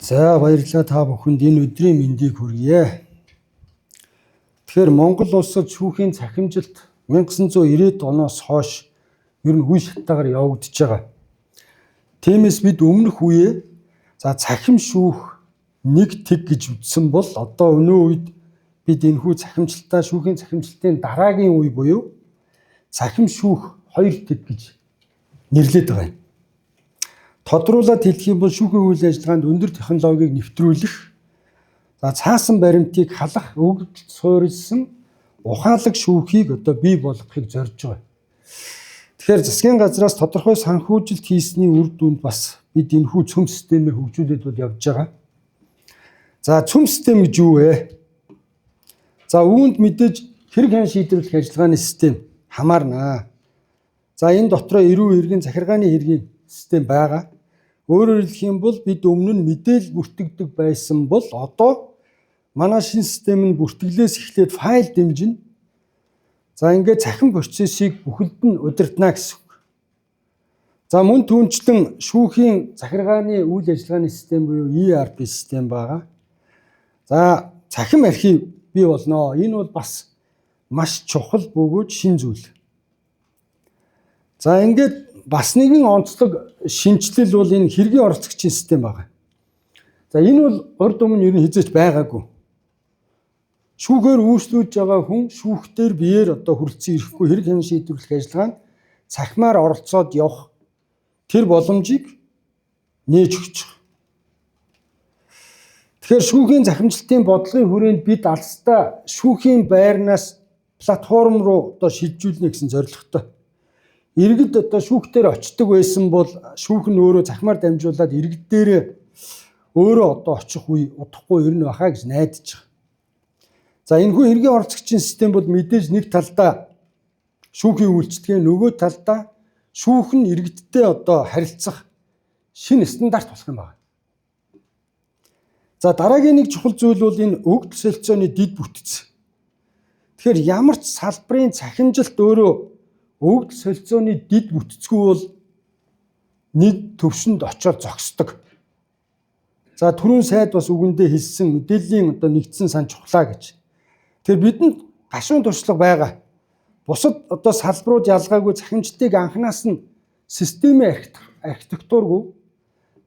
За, баярлалаа, та бүхэнд энэ өдрийн мэндийг хүргье. Тэгэхээр Монгол улсад шүүхийн цахимжилт 1990-ад оноос хойш ер нь үе шаттайгаар явагдаж байгаа. Тиймээс бид өмнөх үеэ за цахим шүүх нэг тэг гэж үзсэн бол одоо өнөө үед бид энэхүү цахимжилтаа шүүхийн цахимжилтын дараагийн үе буюу цахим шүүх хоёр тэг гэж нэрлэдэг байгаа юм. Тодруулаад хэлэх юм бол шүүхийн үйл ажиллагаанд өндөр технологиг нэвтрүүлэх, за цаасан баримтыг халах, өгөгдөлд суурилсан ухаалаг шүүхийг одоо бий болгохыг зорж байгаа. Тэгэхээр засгийн газраас тодорхой санхүүжилт хийсний үр дүнд бас бид энэхүү цөм системээ хөгжүүлээд бол явж байгаа. За, цөм систем гэж юу вэ? За, үүнд мэдээж хэрэг хян шийдвэрлэх ажиллагааны систем хамаарна. За, энэ дотроо эрүү хэргийн, захиргааны хэргийн систем байгаа. Өөрөөр хэлэх юм бол бид өмнө нь мэдээлэл бүртгэдэг байсан бол одоо манай шинэ систем нь бүртгэлээс эхлээд файл дэмжинэ. За, ингээд цахим процессыг бүхэлд нь удирдана гэсэн үг. За, мөн түүнчлэн шүүхийн захиргааны үйл ажиллагааны систем буюу ERP систем байгаа. За, цахим архив бий болно. Энэ бол бас маш чухал бөгөөд шинэ зүйл. За, ингээд бас нэгэн онцлог шинэчлэл бол энэ хэргийн оролцогчийн систем байна. За, энэ бол урд өмнө ер нь хэзээ ч байгаагүй. Шүүхээр үйлчлүүлж байгаа хүн шүүхтэр биеэр одоо хүрэлцэн ирэхгүй хэрэг хян шийдвэрлэх ажиллагаанд цахимаар оролцоод явах тэр боломжийг нээж өгч байгаа. Тэгэхээр шүүхийн захимжилтын бодлогын хүрээнд бид алстаа шүүхийн байрнаас платформ руу одоо шилжүүлнэ гэсэн зорилготой. Иргэд одоо шүүхтэр очдог байсан бол шүүх нь өөрөө цахимаар дамжуулаад иргэд дээрээ өөрөө одоо очих үе удахгүй ирнэ байхаа гэж найдаж байгаа. За, энэхүү хэргийн оролцогчийн систем бол мэдээж нэг талдаа шүүхийн үйлчлэгээ, нөгөө талдаа шүүх нь иргэдтэй одоо харилцах шинэ стандарт болох юм байна. За, дараагийн нэг чухал зүйл бол энэ өгөгдөл солилцооны дэд бүтэц. Тэгэхээр ямар ч салбарын цахимжилт өөрөө өгөгдөл солилцооны дэд бүтцгүй бол нэг төвшөнд очиод зогсдог. За, түрүүн сайд бас үгэндээ хэлсэн, мэдээллийн одоо нэгдсэн сан чухлаа гэж. Тэгэхээр бидэнд гашуун туршлага байгаа. Бусад одоо салбарууд ялгаагүй цахимжилтыг анханаас нь системийн архитектургүй,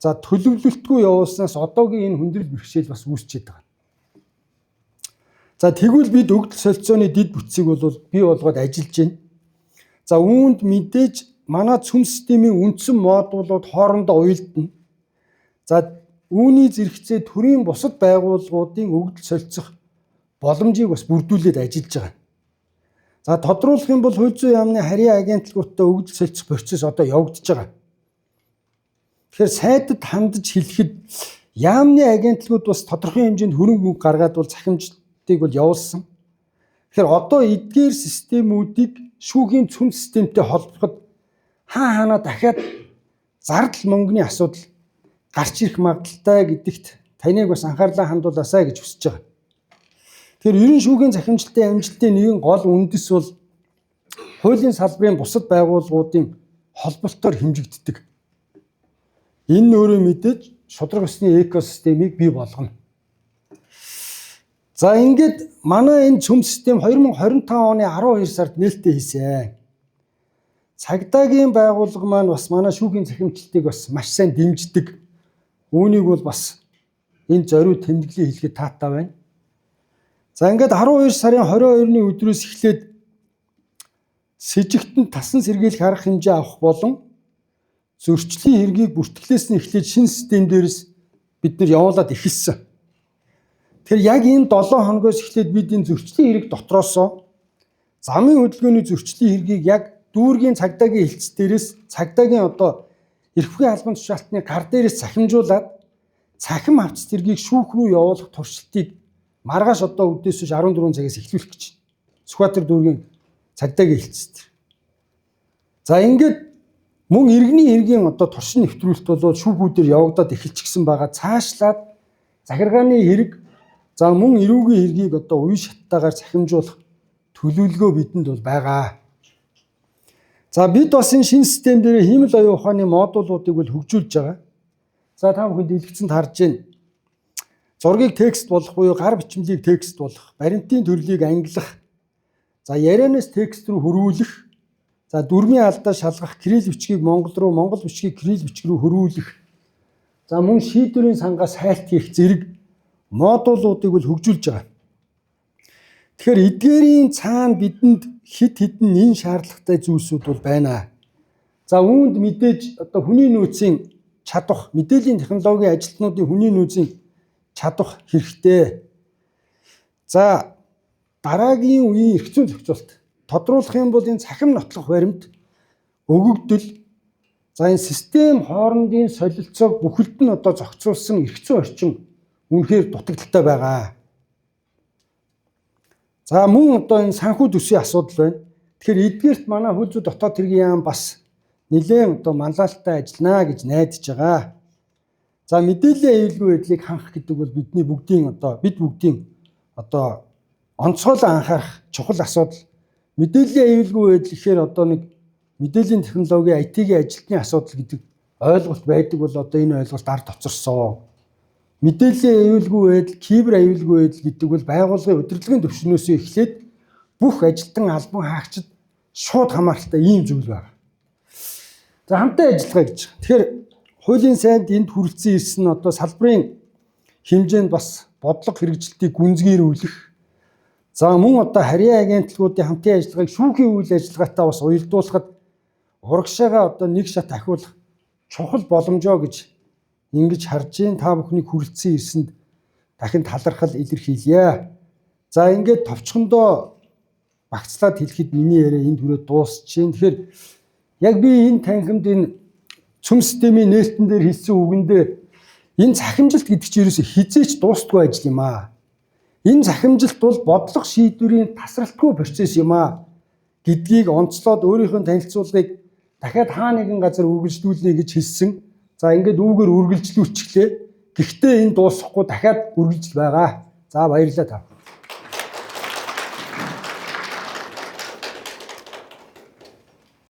за төлөвлөлтгүй явуулснаас одоогийн энэ хүндрэл бэрхшээл бас үүсчихэд байгаа. За, тэгвэл бид өгөгдөл солилцооны дэд бүтцийг бол бий болгоод ажиллаж байна. За, үүнд мэдээж манай цөм системийн үндсэн модулууд хоорондоо уялдана. За, үүний зэрэгцээ төрийн бусад байгууллагуудын өгөгдөл солилцох боломжийг бас бүрдүүлээд ажиллаж байгаа. За, тодруулах юм бол хууль зүйн яамны харийн агентлагуудтай өгөгдөл солилцох процесс одоо явагдаж байгаа. Тэгэхээр сайдад хандаж хэлэхэд яамны агентлагууд бас тодорхой хэмжээнд хөрөнгө мөнгө гаргаад бол цахимжилтыг бол явуулсан. Тэгэхээр одоо эдгээр системүүдийг шүүхийн цөм системтэй холбоход хаа хаанаа дахиад зардал мөнгөний асуудал гарч ирэх магадлалтай гэдэгт таныг бас анхаарлаа хандуулаасай гэж хүсэж байгаа. Тэгэхээр ерөн шүүхийн захимжилтын амжилтын нэгэн гол үндэс бол хуулийн салбарын бусад байгууллагуудын холболтоор хэмжигддэг. Энэ нь өөрөө мэдээж шударга ёсны экосистемийг бий болгоно. За, ингээд манай энэ цөм систем 2025 оны 12 сард нээлттэй хийсэн. Цагдаагийн байгууллага маань бас манай шүүхийн захимжилтыг бас маш сайн дэмждэг. Үүнийг бол бас энэ зориуд тэмдэглэе хэлэхэд таатай байна. За, ингээд 12 сарын 22-ны өдрөөс эхлээд сэжигтэнд тасан сэргийлэх арга хэмжээ авах болон зөрчлийн хэргийг бүртгэлээс нь эхлээд шинэ систем дээрээс бид нар явуулаад эхэлсэн. Тэгэхээр яг энэ 7 хоногоос эхлээд бид энэ зөрчлийн хэрэг дотроосоо замын хөдөлгөөний зөрчлийн хэргийг яг дүүргийн цагдаагийн хэлц дээрээс, цагдаагийн одоо эрх бүхий албан тушаалтны гар дээрээс цахимжуулаад цахим хавцас хэргийг шүүх рүү явуулах туршилтыг маргааш одоо үдээс хойш 14 цагаас эхлүүлэх гэж байна. Сүхбаатар дүүргийн цагдаагийн хэлц дээр. За, ингээд мөн иргэний хэргийн одоо туршин нэвтрүүлэлт бол шүүхүүдээр явагдаад эхэлчихсэн байгаа. Цаашлаад захиргааны хэрэг, за мөн эрүүгийн хэргийг одоо уян шаттайгаар цахимжуулах төлөвлөгөө бидэнд бол байгаа. За, бид бас энэ шинэ систем дээр хиймэл оюун ухааны модулуудыг бол хөгжүүлж байгаа. За, та бүхэн дэлгэцэнд харж байна. Зургийг текст болгох буюу гар бичмэлийг текст болгох, баримтын төрлийг ангилах, за ярианаас текст рүү хөрвүүлэх, за дүрмийн алдаа шалгах, кирилл бичгийг монгол руу, монгол бичгийг кирилл бичиг рүү хөрвүүлэх, за мөн шийдвэрийн сангаас хайлт хийх зэрэг модулуудыг бол хөгжүүлж байгаа. Тэгэхээр эдгээрийн цаана бидэнд хэд хэдэн энэ шаардлагатай зүйлсүүд бол байна. За үүнд мэдээж одоо хүний нөөцийн чадвах, мэдээллийн технологийн ажилтнуудын хүний нөөцийн чадвах хэрэгтэй. За дараагийн үеийн эрх зүйн зохицуулалт. Тодруулах юм бол энэ цахим нотлох баримт, өгөгдөл, за энэ систем хоорондын солилцоог бүхэлд нь одоо зохицуулсан эрх зүйн орчин үнэхээр дутагдалтай байгаа. За мөн одоо энэ санхүү төсвийн асуудал байна. Тэгэхээр эдгээрт манай хууль зүйн дотоод хэргийн яам бас нэлээд одоо манлайлалтай ажиллана гэж найдаж байгаа. За мэдээллийн аюулгүй байдлыг хангах гэдэг бол бидний бүгдийн одоо бид бүгдийн одоо онцгойлон анхаарах чухал асуудал. Мэдээллийн аюулгүй байдал гэхээр одоо нэг мэдээллийн технологийн IT-ийн ажилтны асуудал гэдэг ойлголт байдаг бол одоо энэ ойлголт ард хоцорсон. Мэдээллийн аюулгүй байдал, кибер аюулгүй байдал гэдэг бол байгууллагын удирдлагын түвшнөөс эхлээд бүх ажилтан албан хаагчид шууд хамааралтай ийм зүйл байна. За хамтан ажиллагаа гэж. Тэгэхээр хуулийн сайнд энд хүрэлцэн ирсэн нь одоо салбарын хэмжээнд бас бодлого хэрэгжилтийг гүнзгийрүүлэх. За мөн одоо харьяа агентлагуудын хамтын ажиллагааг шүүхийн үйл ажиллагаатай бас уялдуулахад урагшаага одоо нэг шат ахиулах чухал боломжоо гэж ингэж харж байна. Та бүхнийг хүрэлцэн ирсэнд дахин талархал илэрхийлье. За ингээд товчхондоо багцлаад хэлэхэд миний яриа энд хүрээд дуусчихээн. Тэгэхээр яг би энэ танхимд энэ цөм системийн нээлтэн дээр хэлсэн үгэндээ энэ цахимжилт гэдэг чинь ерөөсөө хэзээ ч дуустдаггүй ажил юм аа. Энэ цахимжилт бол бодлого шийдвэрийн тасралтгүй процесс юм аа гэдгийг онцлоод өөрийнхөө танилцуулгыг дахиад хаа нэгэн газар үргэлжлүүлнэ гэж хэлсэн. За ингээд үүгээр үргэлжлүүлчихлээ. Гэхдээ энэ дуусахгүй дахиад үргэлжил байгаа. За баярлалаа та.